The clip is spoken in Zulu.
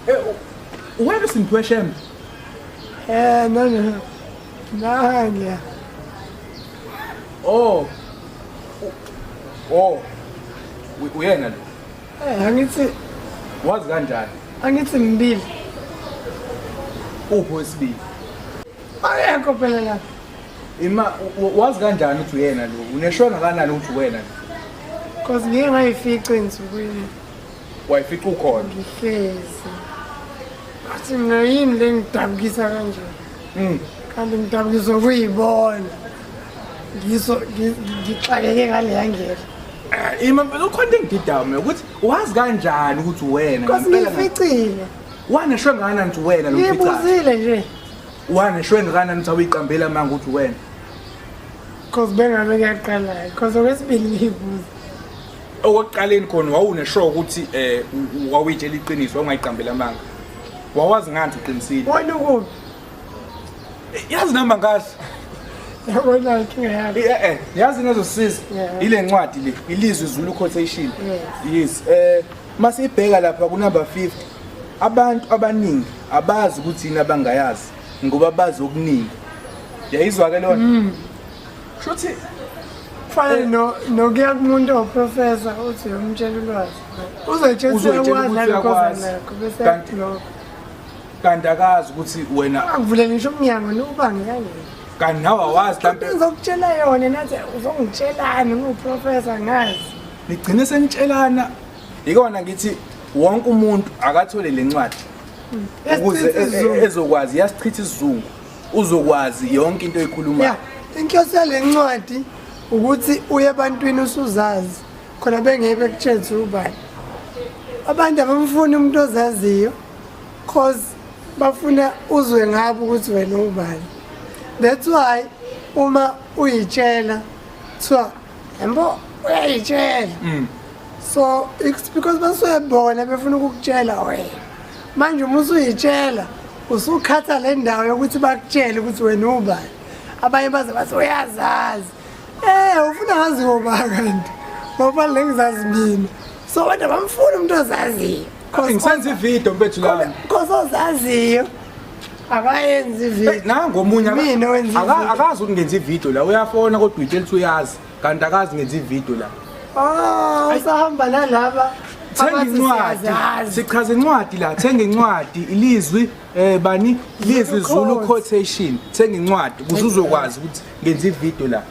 Eh, wena Simphiwe Shembe. No, no. Nangiya. Oh. Oh. Uyena lo. Angithi Wazi kanjani? Angithi ngibili. Uphi wesibili? Akekho phela lapha. Ima wazi kanjani ukuthi uyena lo? Uneshona kanani ukuthi uwena lo? Cause ngike ngayifica ensukwini. Wayifica ukhona. Ngihlezi. Ngathi mina yini le ngidabukisa kanje? Kanti ngidabukiswa kuyibona. Ngiso ngixakeke ngaleya ndlela. Ima mpela ukhona into engididayo mina ukuthi wazi kanjani ukuthi uwena Cause ngempela. Ngiyificile. Waneshwe ngakanani ukuthi uwena lo mficayo? Ngiyibuzile nje. Waneshwe ngakanani ukuthi awuyiqambeli amanga ukuthi uwena? Cause bengabe kuyaqala. Cause okwesibili ngiyibuza. Okokuqaleni khona wawunesure ukuthi wawuyitshela iqiniso, wawungayiqambeli amanga. Wawazi ngani ukuthi uqinisile? Wena ukuphi? Yazi namba ngazi. Yabona inkinga yakho. Yazi ngezosiza ile ncwadi le, ilizwi Zulu quotation. Yes. Masibheka lapha ku number 50. Abantu abaningi abazi ukuthi yini abangayazi ngoba bazi okuningi. Yayizwa ke lona? Shuthi Kufanele no nokuya kumuntu oprofessor uthi uyomtshela ulwazi. Uzoyitshela Uzoyitshela uyakwazi ukuthi nalokho uyakwazi. ozanakho bese lokho. Kanti akazi ukuthi wena Angivulele ngisho umnyango nokuba ngiyangena. Kanti nawe awazi mhlampe. Ngizokutshela yona nathi uzongitshelani ngiwuprofessor ngazi. Nigcine senitshelana. Yikona ngithi wonke umuntu akathole le ncwadi. Ukuze Yasichitha isizungu. ezokwazi, yasichitha isizungu. Uzokwazi yonke into oyikhulumayo. Yeah, inhloso yale ncwadi ukuthi uye ebantwini usuzazi khona bengeke bekutshele ubani. Abantu abamfuni umuntu ozaziyo cause bafuna uzwe ngabo ukuthi wena ubani. That's why uma uyitshela kuthiwa yabo uyayitshela. So it's because basuke bona befuna ukukutshela wena. Manje uma usuyitshela usukhatha le ndawo yokuthi bakutshele ukuthi wena ubani. Abanye baze bathi uyazazi. Ufuna ngazi ngoba kanti. Ngoba le ngizazi mina. So abantu abamfuni umuntu ozaziyo. Ngisenza ivideo mfethu la. Cause ozaziyo akayenzi ivideo. Nangu omunye Mina owenza ivideo. Akazi ukuthi ngenza ivideo la. Uyafona kodwa uyitshela ukuthi uyazi kanti akazi ngenza ivideo la. Usahamba nalaba. Thenga Abathi incwadi. siyazazi. Sichaza incwadi la, thenga incwadi, ilizwi bani? Ilizwi Zulu Zulu Quotes. quotation. Thenga incwadi ukuze uzokwazi ukuthi ngenza ivideo la.